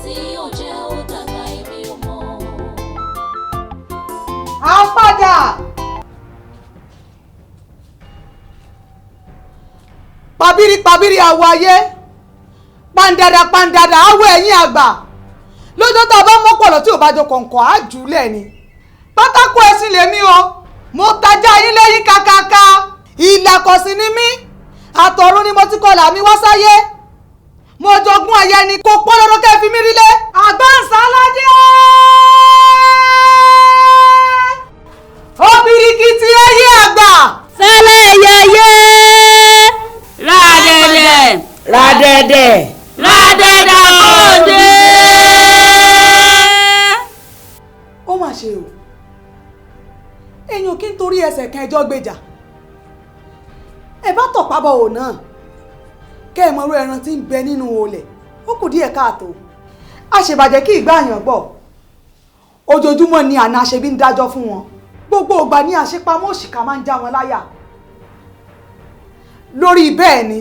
[SPEAKER 1] tí ó jẹ́ ó dàgbà, èmi ò mọ̀.
[SPEAKER 4] À ń padà. Pàbírí pàbírí àwọ̀ ayé, pàǹdàdà pàǹdàdà àwọ̀ ẹ̀yìn àgbà. Lọ́jọ́ tá a bá mọ́pọ̀lọ́ tí ò bá jọ kọ̀ǹkọ̀ á jù ú lẹ̀ ni. Pátákó ẹṣin lèmi o, mo tajá yín lẹ́yìn kàkàkà. Ìlàkọ̀sí ni mí, àtọ̀run ni mo ti kọlà mi wá sáyé. Mo jogún ẹyẹ ni, kò pọ́n lọ́dọ́ kẹ́ fi mí rílé. Àgbọ̀nsálájẹ́ obìrìkìtì ẹyẹ àgbà.
[SPEAKER 8] Fẹ́lẹ́ ẹyẹ rádẹ̀dẹ̀
[SPEAKER 14] Rádẹ̀dẹ̀.
[SPEAKER 8] Rádẹ̀dẹ̀ òde.
[SPEAKER 4] Ó mà ṣe o, èèyàn kí n torí ẹsẹ̀ kan ẹjọ́ gbèjà. Ẹ bá tọ̀pá bọ̀ ò náà kẹ́ ẹ mọ̀rú ẹran tí ń bẹ nínú olè, ó kù díẹ̀ káàtó. Àṣebàjẹ́ kí ìgbà àyàn gbọ́. Ojoojúmọ́ ni àna àṣebí ń dájọ́ fún wọn. Gbogbo ìgbà ní àṣepamọ́ òṣìkà máa ń já wọn láyà. Lórí bẹ́ẹ̀ ni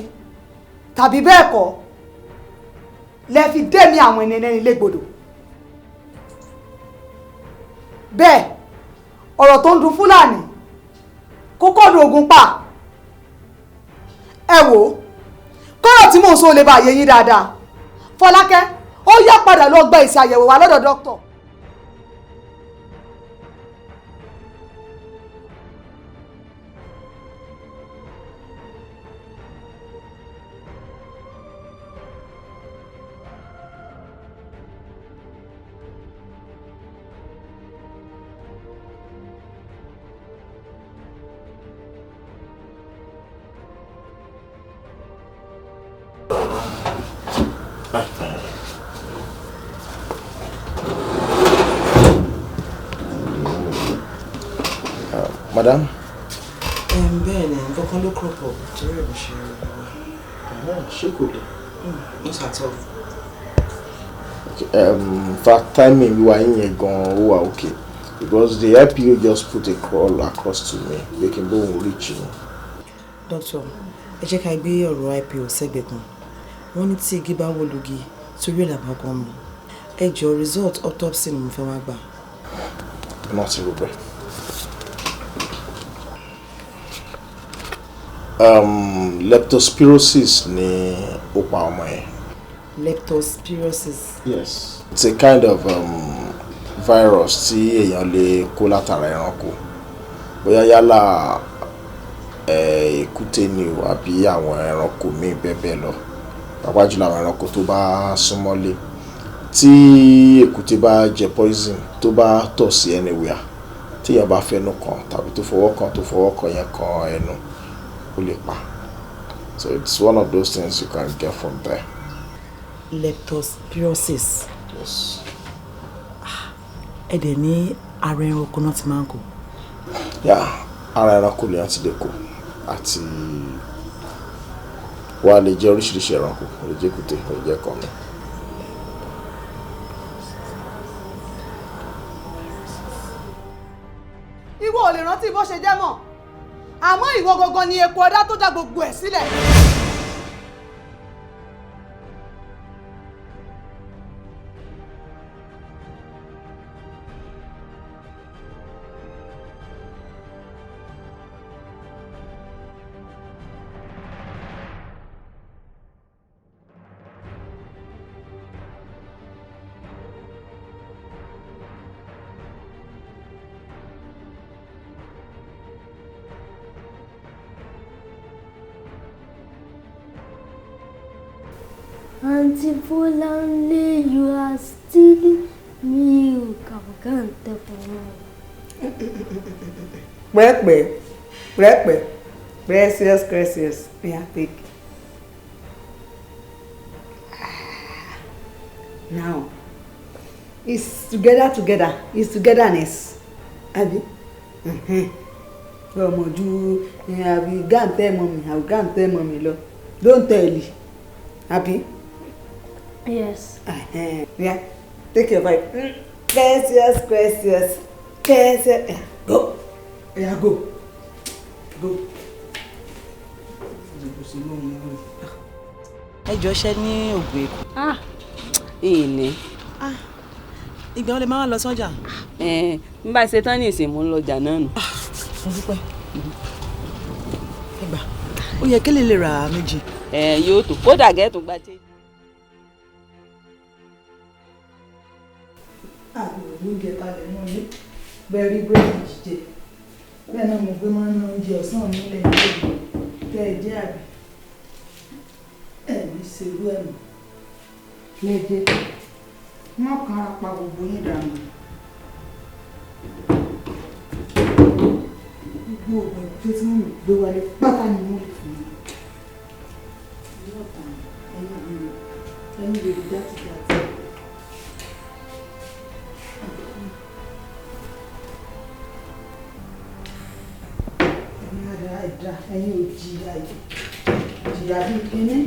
[SPEAKER 4] tàbí bẹ́ẹ̀ kọ́ lẹ fi dẹ́mi àwọn ẹni ẹlẹ́ni légbodò. Bẹ́ẹ̀ ọ̀rọ̀ tó ń dun Fúlàní kó kọ́dùn ogun pa. Ẹ wò ó, kọ́rọ̀ tí mò ń sọ lè bá yé yín dáadáa. Fọlákẹ́, ó yá padà lọ gba èsì àyẹ̀wò wa lọ́dọ̀ dókítà.
[SPEAKER 10] Madam?
[SPEAKER 9] Bẹ́ẹ̀ ni, nǹkan kan ló crop up torí ẹ̀ bó ṣe wá.
[SPEAKER 10] Ṣé kò lè?
[SPEAKER 9] Not at all.
[SPEAKER 10] In fact, timing wíwá yín yẹn gan-an ó wà okay because the IPO just put a call across to me pé kí n bóun reach yín.
[SPEAKER 9] Doctor, ẹ jẹ́ ká gbé ọ̀rọ̀ IPO sẹ́gbẹ̀ẹ́ kan. Wọ́n ní tí igi bá wó lugi, torí ẹ̀ làbá kan mú. Ẹ jọ, result autopsy ni mo fẹ́ wá gbà.
[SPEAKER 10] Ẹ má ti rò bẹ́ẹ̀. Leptospirosis ni ó pa ọmọ yẹn.
[SPEAKER 9] Leptospirosis.
[SPEAKER 10] Yes. It's a kind of virus tí èèyàn lè kó látara ẹranko. Bóyá yálà èkúté ni o àbí àwọn ẹranko míì bẹ́ẹ̀ bẹ́ẹ̀ lọ. Pàápàá jùlọ àwọn ẹranko tó bá súnmọ́lé. Tí èkúté bá jẹ poison, tó bá tọ̀ sí anywhere, téèyàn bá fẹnu kàn tàbí tó fọwọ́ kàn yẹn kan ẹnu, ó lè pa. So it's one of those things you can get from there.
[SPEAKER 3] Leptospirosis?
[SPEAKER 10] Yes.
[SPEAKER 3] Ẹ dẹ̀ ní ara ẹranko náà ti máa ń kó?
[SPEAKER 10] Yeah, ara ẹranko lèèyàn ti lè kó, àti wà lè jẹ oríṣiríṣi ẹranko, ó lè jẹ èkúté, ó lè jẹ kọ̀ọ̀mù.
[SPEAKER 4] Ìwọ ò lè rántí bó ṣe jẹ́ mọ́, àmọ́ ìwọ gangan ni epo ọdá tó dá gbogbo ẹ̀ sílẹ̀.
[SPEAKER 7] Auntie Bolanle, you are stealing milk. I can't tell for now.
[SPEAKER 2] Pẹ́pẹ́ pẹ́pẹ́, precious, precious, yeah, take. Now it's together, together, it's togetherness, abi ọmọ ju àbí go and tell mommy, I will go and tell mommy lọ. Don't tell, abi.
[SPEAKER 7] Yes.
[SPEAKER 2] Yeah, take your bite. Precious, precious, precious. Yeah, go. Yeah, go. Go.
[SPEAKER 3] Ẹ jọ, ṣe ní oògùn èkó?
[SPEAKER 8] Ah, ìní.
[SPEAKER 3] Ìgbà wo lè máa lọ sọ́jà?
[SPEAKER 8] N bá ṣe tán ní ìsìn, mò ń lọ ọjà náà nù.
[SPEAKER 3] Mo dúpẹ́. Ẹ gbà, ó yẹ kí lè rà méjì.
[SPEAKER 8] Ẹ yóò tó, kódà gẹ́tù gba change.
[SPEAKER 2] Àbí oúnjẹ kalẹ̀ náà ní bẹ́ẹ̀ rí búrẹ́dì jíjẹ, bẹ́ẹ̀ náà mo gbé máa ń ná oúnjẹ ọ̀sán mi lẹ̀ ní tẹ́ ẹ jẹ́, àbí ẹ̀ ní ṣerú ẹ̀ mọ́ lẹ́jẹ̀ wọ́n kàn á pa gbogbo yín dànù. Gbogbo oògùn èkúté tí wọ́n gbé wálé pátá ni wọ́n lè fún mi. Yóò tàn ẹ̀yìn mi, ẹ̀yìn lè rí játijàti. Ẹ̀yin àdá ẹ̀dá, ẹ̀yin ò jìyà jìyà bíi kínní.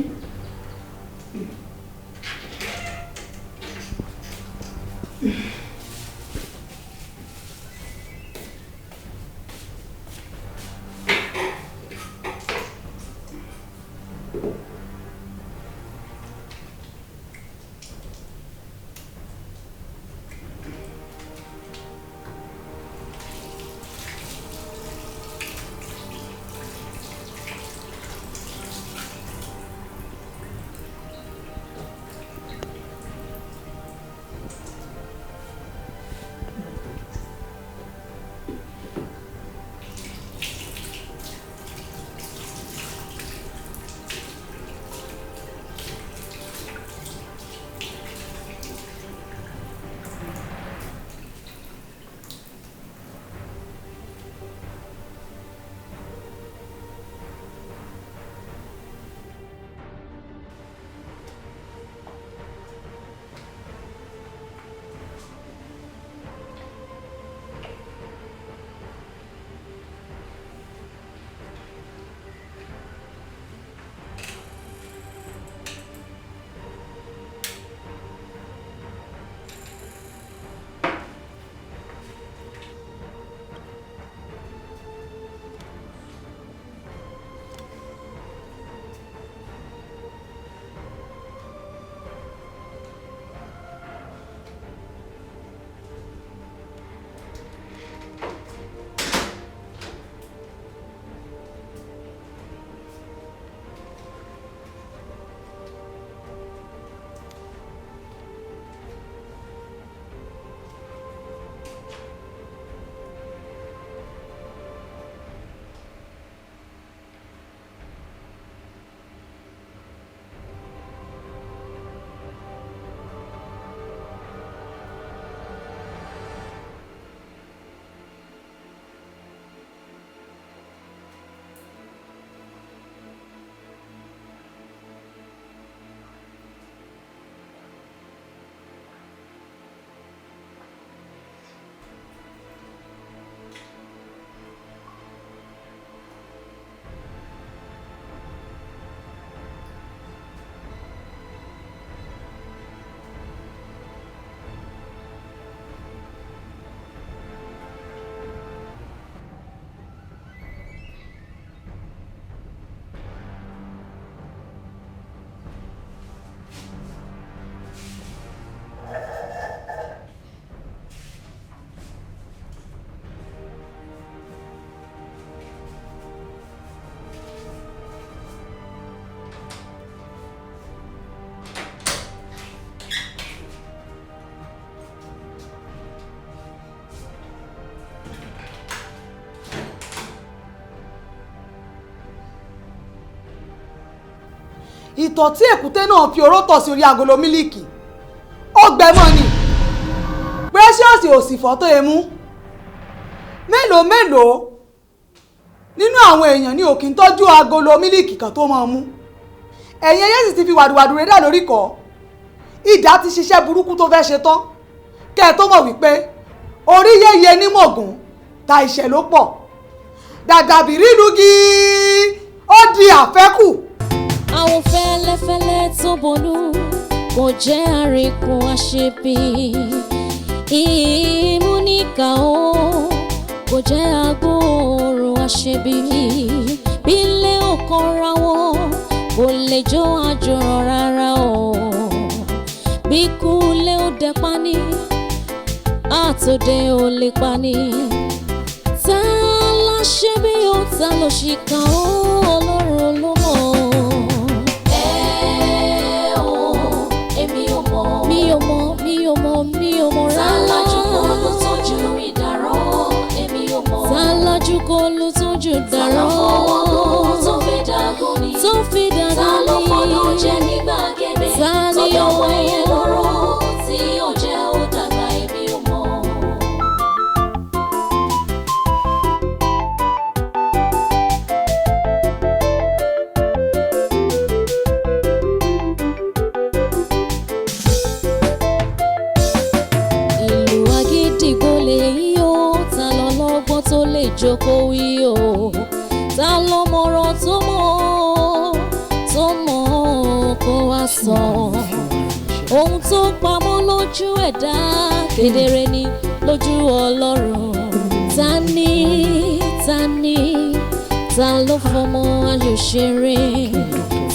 [SPEAKER 4] Ìtọ̀ tí èkúté náà fi oró tọ̀ sí orí agolo mílíìkì ó gbẹ mọ́ ni. Precious ò sì fọ́ tó emú. Mélòó mélòó nínú àwọn èèyàn ní òkì ń tọ́jú agolo mílíìkì kan tó máa mú. Ẹ̀yin ẹyẹ sì ti fi wàdùwàdù rẹ̀ dà lórí kọ́. Ìdá ti ṣiṣẹ́ burúkú tó fẹ́ ṣe tán. Kẹ́ ẹ tó mọ̀ wípé orí yéye ní mọ̀gùn ta ìṣẹ̀ ló pọ̀. Dàdàbìrí lugi ó di àfẹ́kù.
[SPEAKER 1] Àwọn fẹ́lẹ́fẹ́lẹ́ tó bonú kò jẹ́ àríkún àṣebí. Ìmúníkà ó kò jẹ́ agbóòrùn àṣebí. Bílé ò kanra wọn kò lè jó àjòrò rárá o. Bí kúlé ó dẹ pani, àtòdé ò lè pani. Ta la ṣe bí ó ta ló ṣìkà ó, Ọlọ́run ló mọ̀. Ẹ o, èmi ò mọ̀. Mi ò mọ̀, mi ò mọ̀, mi ò mọ̀ rárá. Ta lájú kó ló tójú ìdàrọ́, èmi ò mọ̀. Ta lájú kó ló tójú ìdàrọ́. Ta ló fọwọ́ kó tó fi dàgún ni. Tó fi dàgún ni. Ta ló fọdún jẹ nígbà gèdè. Ta ni ó dánwò ẹyẹ lóró tí ó jẹ́ ó dàgbà, èmi ò mọ̀. Ìlú agídìgbò lèyí o, ta lọ́lọ́gbọ́n tó lè jókòó wí o, ta lọ́mọ̀ràn tó mọ̀ tó mọ̀ kó wá sọ. Ohun tó pamọ́ lójú ẹ̀dá kedere ni lójú Ọlọ́run. Ta ni ta ni ta ló fọmọ ayò ṣeré?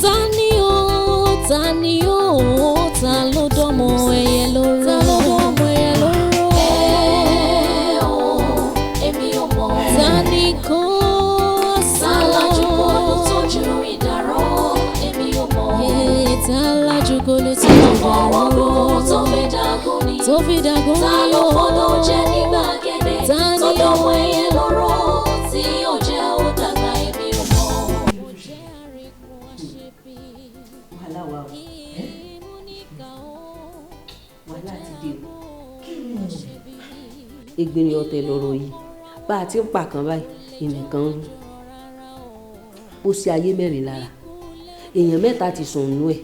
[SPEAKER 1] Ta ni ó ta ni ó ta ló dánmọ ẹyẹ lóró? Ta ló dánmọ ẹyẹ lóró? Ẹ o, èmi ò mọ̀. Ta ni kò sọ? Ta lájú kó ló tójú ìdàrọ́, èmi ò mọ̀. Ta lájú kó ló tójú ìdàrọ́? Tó fi dàgún ni. Tó fi dàgún ni. Ta ló fọdún jẹ nígbà gèdè? Ta ni tó dánmọ ẹyẹ lóró tí ó jẹ́ ó dàgbà, èmi ò mọ̀.
[SPEAKER 8] Wàhálà wà o, wàhálà ti dé o. Ìgbìnrin ọ̀tẹ̀ lọ̀rọ̀ yìí, bá a ti ń pa kan báyìí ìnìkan ń rú. Ó ṣe ayé mẹ́rin lára, èèyàn mẹ́ta ti sùn nú ẹ̀,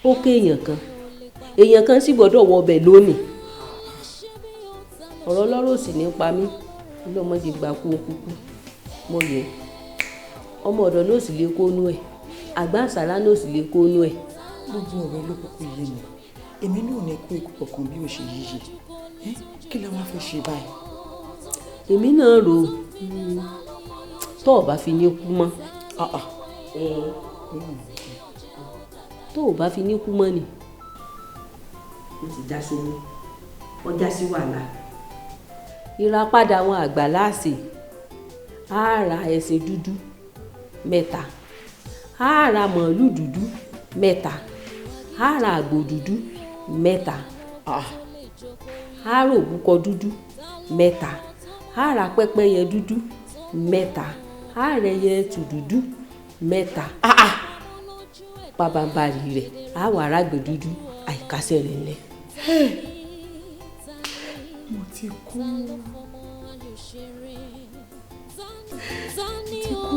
[SPEAKER 8] ó ké èèyàn kan, èèyàn kan sì gbọ́dọ̀ wọ ọbẹ̀ lónìí. Ọ̀rọ̀ ọlọ́rọ̀ sì ní pa mí, ọlọ́mọdé gbà kú okúkú mọ̀ yẹ. Ọmọ ọ̀dọ̀ náà sì lè kó nú ẹ̀, àgbà àṣàlá náà sì lè kó nú ẹ̀.
[SPEAKER 3] Gbogbo ọ̀rọ̀ ló kúkú yé mi, èmi náà ní kú ikú kankan bí ó ṣe yíyẹ. Kí la wá fẹ́ ṣe báyìí?
[SPEAKER 8] Èmi náà rò ó, tó o bá fi ní kú mọ́. Tó o bá fi ní kú mọ́ ni. Ó ti já sówó, ó já sí wàhálà. Ìràpadà àwọn àgbà láàsì, á ra ẹṣin dúdú mẹ́ta, á ra màálù dúdú mẹ́ta, á ra àgbò dúdú mẹ́ta, á ra òbúkọ dúdú mẹ́ta, á ra pẹ́pẹ́yẹ dúdú mẹ́ta, á ra ẹyẹ ẹtù dúdú mẹ́ta. Pabambarì rẹ̀ á wà arágbè dúdú àìkásẹ̀ rẹ̀ ńlẹ̀.
[SPEAKER 3] Mo ti kú.
[SPEAKER 1] Ta ni ó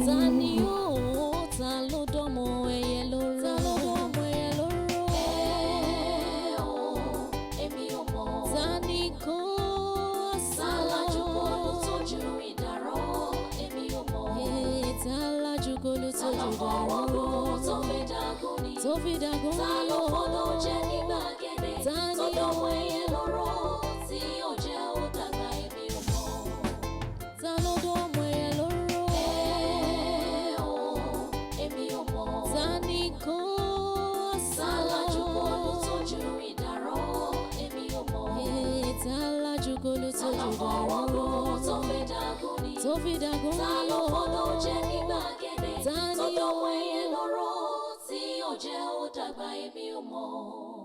[SPEAKER 1] ta ni ó ta ló dánmọ ẹyẹ lóró? Ta ló dánmọ ẹyẹ lóró? Ẹ o, èmi ò mọ̀. Ta ni kò sọ? Ta lájú kó ló tójú ìdàrọ́, èmi ò mọ̀. Ta lájú kó ló tójú ìdàrọ́? Tó fi dàgún ni. Tó fi dàgún ni. Ta ló fọdún jẹ nígbà gèdè? Ta ni tó dánmọ ẹyẹ lóró tí ó jẹ́ ó dàgbà, èmi ò mọ̀. Ta ló dánmọ ẹyẹ lóró? Ẹ o, èmi ò mọ̀. Ta ni kò sọ? Ta lájú kó ló tójú ìdàrọ́, èmi ò mọ̀. Ta lájú kó ló tójú ìdàrọ́? Tó fi dàgún ni. Tó fi dàgún ni. Ta ló fọdún jẹ nígbà gèdè? Ta ni tó dánmọ ẹyẹ lóró tí ó jẹ́ ó dàgbà, èmi ò mọ̀.